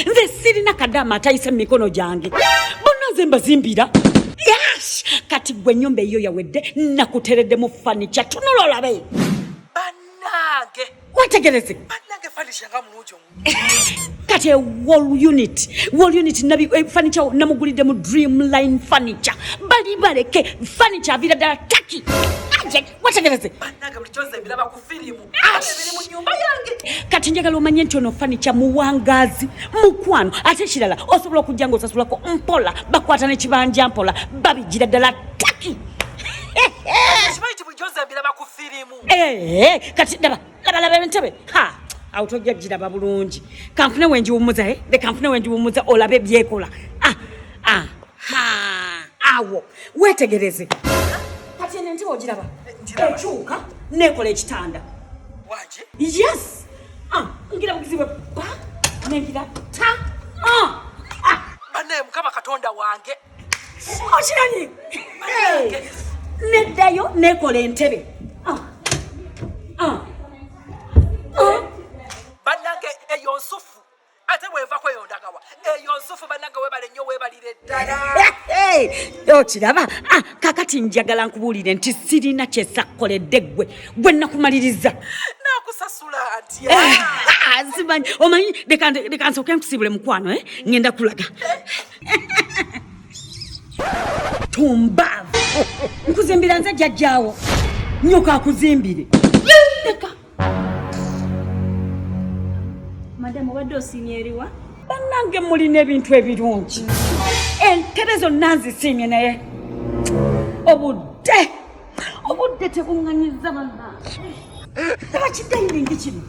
Nze sirina kadaama atayise mu mikono gyange, bonna nze mbazimbira. Yes! Kati gwe ennyumba eyo yawedde, nakutereddemu fanica, tunula olabe. Bannange, wetegereze. Bannange, fanica nga mulungi. Kati e wall unit, wall unit nabi eh, furniture namugulidde mu Dreamline Furniture, bali baleke furniture aviira ddala Taki. Aje, wetegereze. Bannange, buli kyonze mbiraba ku firimu ebiri mu nyumba yange. Kati njagala omanye nti ono furniture muwangaazi, mukwano. Ate ekirala, osobola okujja ng'osasulako mpola, bakwata n'ekibanja mpola, babigira ddala Taki. Kimanyi ti buli kyonze mbiraba ku firimu. Eh, kati laba, laba, laba entebe. Ha, awo tojja giraba bulungi. Kanfune wenjiwummuza, eh? Leka nfune wenjiwummuza olabe byekola. Ah, ah, ha, awo weetegereze. Kati eno entebe ogiraba? Ngiraba. Ekyuka nekola ekitanda. Wangi? Yes. Ah, ngira bugizi bwe pa nengira ta. Ah, ah. Bannaye, Mukama Katonda wange! Okiranyi neddayo nekola entebe. Ah. Ah. Ah. Bannange, eyo nsufu. Ate bwevako eyo ndagawa eyo nsufu. Bannange, webale nnyo, webalire ddala. Okiraba? Ah, kakati njagala nkubuulire nti sirina kyesakkoledde ggwe gwe nakumaliriza. Nakusasula ntya? Ah, simanyi, omanyi, leka nsooke nkusiibule, mukwano, eh? Ngenda kulaga tumbaavu. Nkuzimbira nze jjajjaawo, nyoka akuzimbire. Leka. Madamu, obadde osiimye eriwa? Bannange, mulina ebintu ebirungi, entebe zonna nzisiimye, naye obudde tebuŋŋanyiza. Bannange, eba kidining kino.